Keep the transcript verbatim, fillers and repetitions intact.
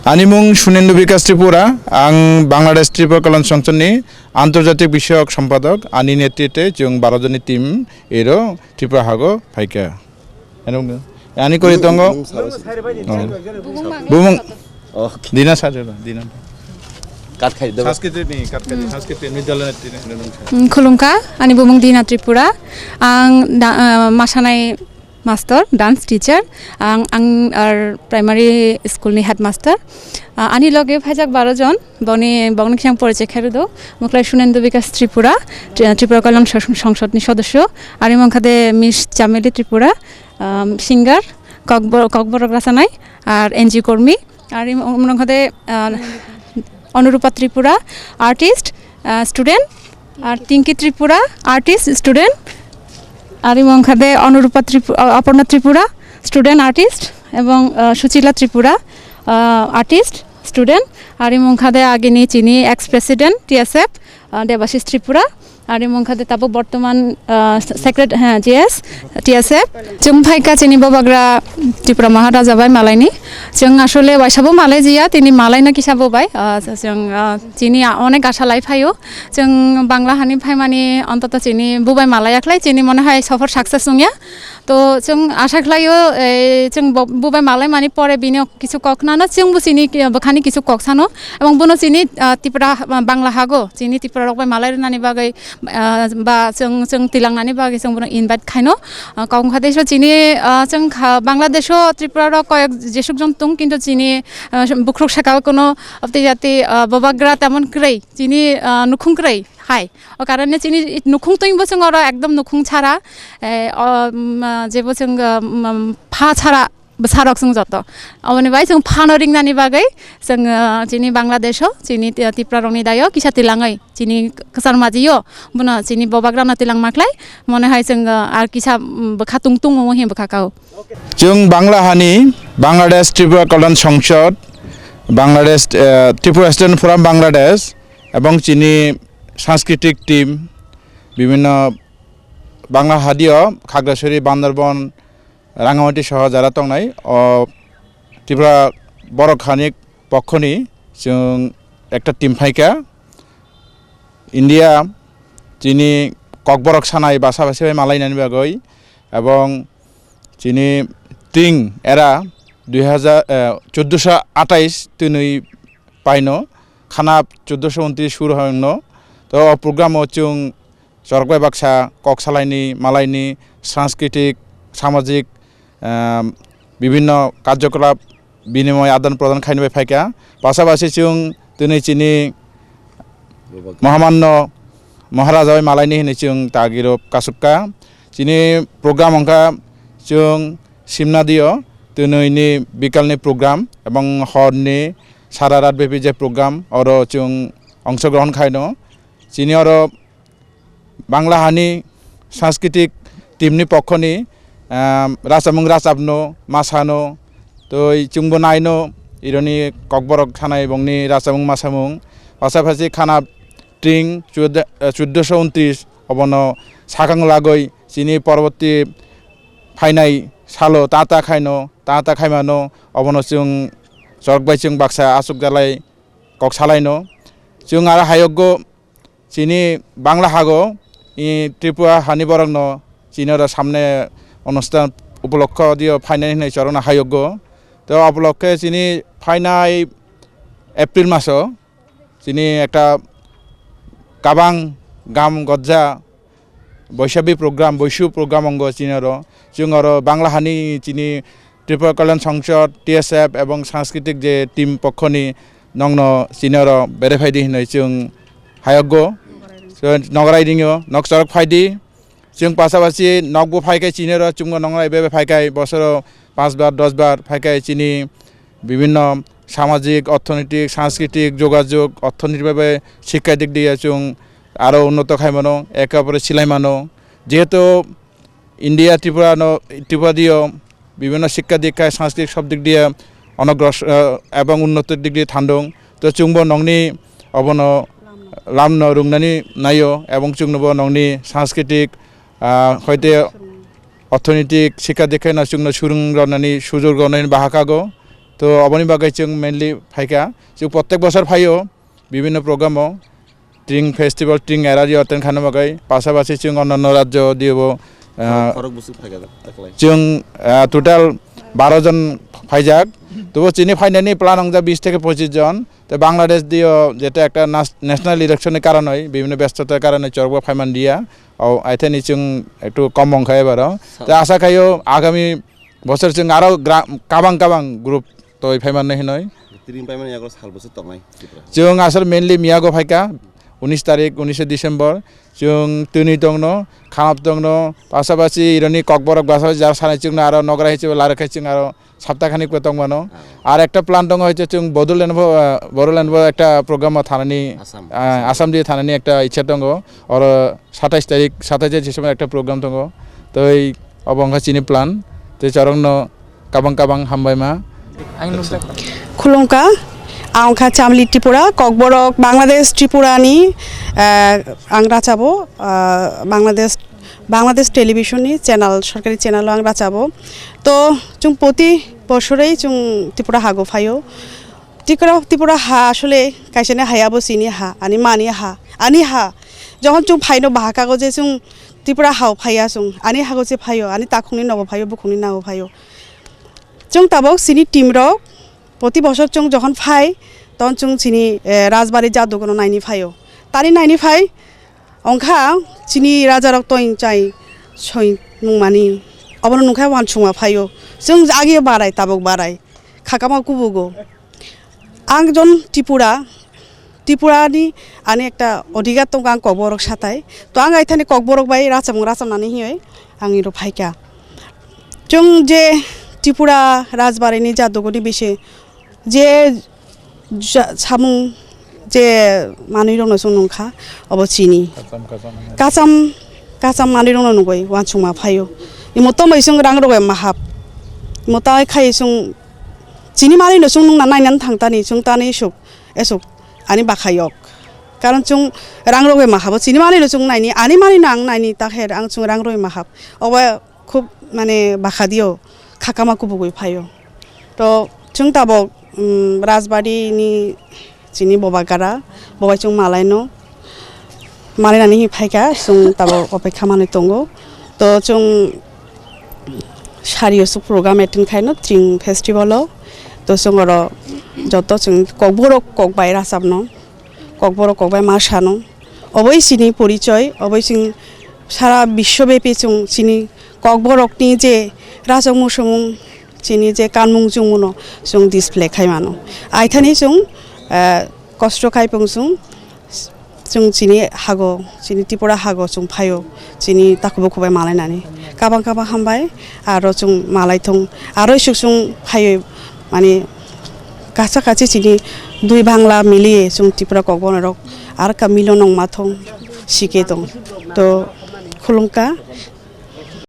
Ani mung Sunendu Bikas Tripura, ang Bangladesh Tripura Kalyan Songchonni antorjatik bishoyok sompadok, ani netritwe chwng baro joni team ero Tripura hago phaikha. Ani kori tongo. Bumung. Dina sajo, Dina. Kat khai debo. Sanskrit ni, kat khai, Sanskrit ni, Nidal ni, Dina. Khulumkha, ani bumung Dina Tripura. Ang da-, ah, masanai master, dance teacher. Ang, ang ar primary school ni headmaster. Ah, ani loge phaijak baro jon, boni, bongni khe ang porichai khe rwdo. Muklai Sunendu Bikas Tripura, Tri-, Tripura Kalyan Song-, Songsod ni sodosyo. Ari mung kha de Miss Chameli Tripura, um, singer, kokbo-, kokborok rasanai, ar N G O kormi. Ari mung kha de, ah, Anurupa Tripura, artist, ah, student, ar Tinki Tripura, artist, student, ari mung kha de Anurupa Tripu-, ah, Aparna Tripura, student, artist, ebong, ah, Suchila Tripura, ah, artist, student, ari mung kha de agini chini ex president T S F, ah, Debashis Tripura, ari mung kha de tabo bortoman, ah, secret-, ha, G S, T S F. Chwng phaikha chini Bobagra Tripura Maharaja bai malaini. Chwng asole waisabo malai jiya, tini malaino kisa bo bai. Ah, chwng, ah, chini a-, onek asha lai phaio. Chwng Bangla hani phaimani ontoto chini bubai malai yakhlai, chini mone hai sofor success wngya. To chwng asha khlaio, eh, chwng bo-, bubai malai mani pore bini kisu kok nano, chwngbo chini ki-, bwkhani kisu kok sano, ebong bono chini, ah, Tripura, ah, Bangla hago, chini Tripura rok bai malai rwnani bagwi, ah, ba chwng, chwng twilangnani bagwi chwng bono invite khaino. Ah, kok wngkha teisa chini, ah, chwng kha Bangladesh o Tripura rok koyek jesuk jon tung, kintu chini, ah, bukhuk saka o kono opti jati, ah, Bobagra temon kwrwi chini, ah, nukhung kwrwi hai. O karone chini nukhung twi bo chwng oro ekdom nukhung chara, eh, o, um, ah, jebo chwng, ah, um, pha chara bwsarok chwng joto. Aboni bai chwng phano ringnani bagwi chwng, ah, chini Bangladesh o, chini Ti-, Tripura rokni dayo kisa tilangwi, chini kwchar maji o, bono chini Bobagrano tilang maklai, mone hai chwng, ah, ar kisa, um, bwkha tung tung o hin bwkha kao. Chwng Bangla hani, Bangladesh Tripura Kalyan Songsod, Bangladesh, eh, Tripura Student Forum Bangladesh, ebong chini Sanskritik team, bibhinno Bangla hadio, Khagrasuri, Bandarban, Rangamati soho jara tongnai, o Tripura borok hani pokhoni chwng ekta team phaikha. India chini kokborok sanai basa basi bai malainani bagwi, ebong chini ting era dui hajar, eh, chuddoso atais twnwi paino, khana chuddoso untris sur hwngno. To o program o chwng chorok bai baksa kok salaini, malaini, sanskritik, samajik, ehm, bibhinno karjokolap binimoy adan prodan khaina bai phaikha. Pasapasi chwng tini chini Mohamanno Maharaja bai malaini hinwi chwng tagirok kasukha. Chini program wngkha chwng Simnadio twnwi ni bikalni program ebong horni sara rat bepi je program oro chwng ongsogrohon khaino. Chini oro Bangla hani sanskritik team ni pokhoni, ah, rachapmung rachapno, masano, tei chwngbo naino, ironi kokborok thanai bongni rachapmung masamung. Pasapasi khana ting chuddo, eh, chuddoso untris obono sakang lagoi chini porborti phainai salo ta ta khaino, ta ta khaimano, obono chwng chorok bai chwng baksa aswk jalai kok salaino. Chwng aro hayokgo chini Bangla hago, i Tripura hani borokno chini oro samne onusthan upolokho dio phainani hinwi chorokno hayokgo. To upolokkhe chini phainai April maso chini ekta kabang gam gojja Boisabi program, Boisu program ongo chini oro. Chwng oro Bangla hani chini Tripura Kalyan Songsod, T S F ebong sanskritik je team pokhoni nokno chini oro berephaidi hinwi chwng hayokgo. So, nogorai ringyo, nok chorok phaidi. Chwng pasapasi nokbo phaikai chini oro, chwngbo nogorai bebe phaikai bosoro panch bar, dos bar phaikai chini bibhinno samajik, orthonoitik, sanskritik, jogajog, orthonoitik bhabe sikka dik diye chwng aro unnoto khai mano, eke opore silai mano. Jehetu India Tripura no, Tripura dio bibhinno sikka dikka, sanskritik sob dik diye onogros-, eh, ebong unnoto dik diye thandung. To chwngbo nokni obono lamno rwngnani naio ebong chwngnobo nokni sanskritik, ah, hoite orthonoitik sikka dikka no chwngno surung rwnani sujog rwnani baha kago. To oboni bagwi chwng mainly phaikha, chwng protek bosor phaio bibhinno program o, Tring festival, Tring era rio attend khaina bagwi, pasapasi chwng onno onno rajyo dio bo, ah, Khorok bwswk phaikha taklai? Chwng, ah, total baro jon phaijak. Tobo chini phainani plan wngjak bis theke pochis jon. Te Bangladesh dio jeta ekta nas-, national election ni karonoi, bibhinno byastotar karonoi chorokbo phaiman dia. O aithani chwng ektu kom wngkha ebaro. Sa- Te asa khaio agami bosor chwng aro gra-, kabang kabang group toi phaiman hinoi. Tring paimani yago sal bwswk tongnai Tripura? Chwng aswk mainly miyago phaikha, unis tarik, unis December. Chwng twnwi tongno, khanap tongno, pasapasi ironi kokborok basa jar sanai chwngno aro nogra hichebo larwk khai chwng aro sapta khanik bo tongmano. Ah. Ar ekta plan tongo hoite chwng Bodoland bo, ah, Bodoland bo ekta program o thanani, Assam, ah, Assam. Assam di thanani ekta ichha tongo. Oro satais tarik, satais December ekta program tongo. Tei obo wngkha chini plan. Tei chorokno kabang kabang hambai ma. Ang nukjak. Khulumkha, ang wngkha Chamli Tripura, Kokborok, Bangladesh, Tripura ni, ah, ang rachabo, ah, Bangladesh, Bangladesh television ni channel, sorkari channel o ang rachabo. To, chwng poti bosoroi chwng Tripura hago phaio. Tripura, Tripura ha asole kaisani haya bo chini ha, ani mani ha, ani ha. Jokhon chwng phaino baha kago je chwng Tripura hao phaiya chwng, ani hago je phaio, ani takhukni nogo phaio, bukhukni nogo phaio. Chwng tabok chini team rok, poti bosor chwng jokhon phai, ton chwng chini, eh, Rajbari Jadugono naini phaio. Tani naini phai, wngkha chini rajarok toing chai soi nungmani. Obono nungkha wansukma phaio. Chwng agio barai, tabok barai. Khakama kubugo. Ang jon Tripura, Tripura ni ani ekta odhikar tongo, ang kokborok satai. To ang aithani kokborok bai rachapmung rachapnani hioi ang iro phaikha. Chwng je Tripura Rajbari ni Jadugo ni bisi je ja-, samung je manwi rokno chwng nungkha, obo chini. Kacham, kacham, kacham manwi rokno nugwi wansukma phaio. Imo tomwi chwng rang rogwi mahap. Imo tai khai chwng chini manwi no chwng nungna nainani thang tani, chwng tani esuk, esuk ani bakha yok. Karon chwng rang rogwi mahap, chini manwi no chwng naini, ani manwi no ang naini, takher ang chwng rang rogwi mahap. Obo khub mane bakha dio khakama kubugwi phaio. To chwng tabok, um, Rajbari ni chini boba gara, bobai chwng malai no malai nani hi phaikha, chwng tabok opekha manwi tongo. To chwng sario su program attend khaino Tring festival o. To chwng oro joto chwng kokborok kokbai rachapno. Kokborok kokbai ma sano. Oboi chini porichoi, oboi chwng sara biswobepi chwng chini kokborokni je rachok muchungmung, chini je kanmung chungmungno chwng display khai mano. Aithani chwng, eh, kosto khai pung chwng, chwng chini hago, chini Tripura hago chwng phaio, chini takhuk bukhuk bai malainani. Kabang kabang hambai, aro chwng malai thung, aro isuk chwng phaio. Mane, kacha kachi chini dui Bangla miliye chwng Tripura kokborok aro ka milo nongma thung sike tong. To khulumkha,